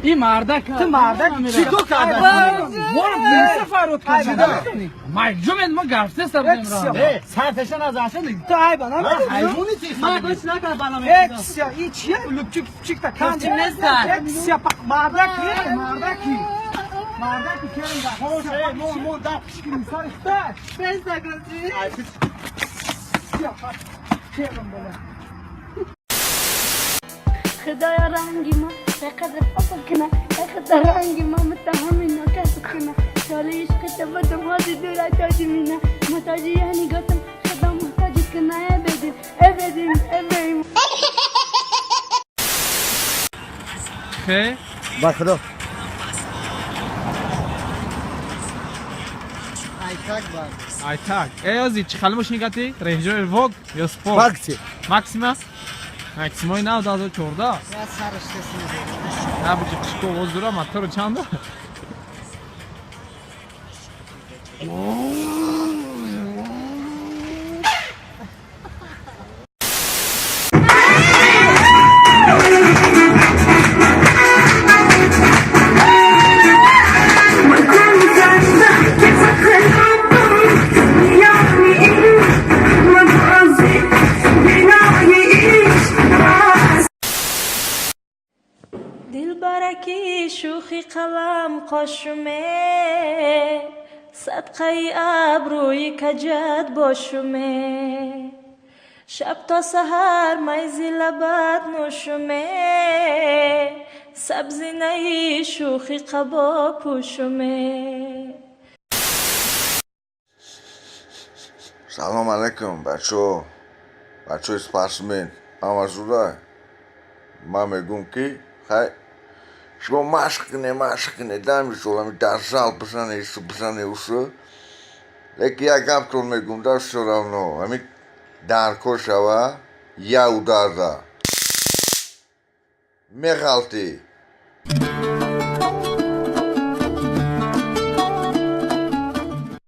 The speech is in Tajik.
Ин мардак. Ту мардак Чӣ кор карда? Мо милиса фарёд кард. Майҷумен мо гафтеста будем ра. Э, сарташа назаша. Ту айба намедонӣ? Ҳайвони ти. Ман гӯш накард балам. Эксия, и чия? Лупчик пчик та кан. Чим неста? Эксия, мардаки, мардаки. Мардаки керим да. Хош, э, мо да пишкини сари. Да. Неста гӯши. Эксия, керим бола. خدایا رنگی ما قدر فصل کنه، خدا رنگی ما متهم اینا کسب کنه، سال عشق تبتم هادی دور تاجی مینا محتاجی، یعنی گفتم خدا محتاجی کنه، ابدیم ابدیم ابدیم. Хе. Ба худо. Айтак. Э, ози чӣ хали мошини гати? Range Rover Vogue ё Sport? Макси. Максима? Максимои нав 2014. На буҷи қишко овоз дора, мотору чанда? Дилбараки шӯхи қалам қошуме, садқаи абрӯи каҷат бошуме, шаб то саҳар майзи лабат нӯшуме, сабзинаи шӯхи қабо пӯшуме. Салом алейкум, бачаҳо, бачаҳои спортсмен, ҳама зуда. Ман мегӯм, ки хай, шумо машқ кунед, машқ кунед, да, мисол, ами дар зал бизане, ису бизане, усу, лекин як гаптон мегӯм, да, всё равно ами дар кор шава, я ударда меғалтӣ.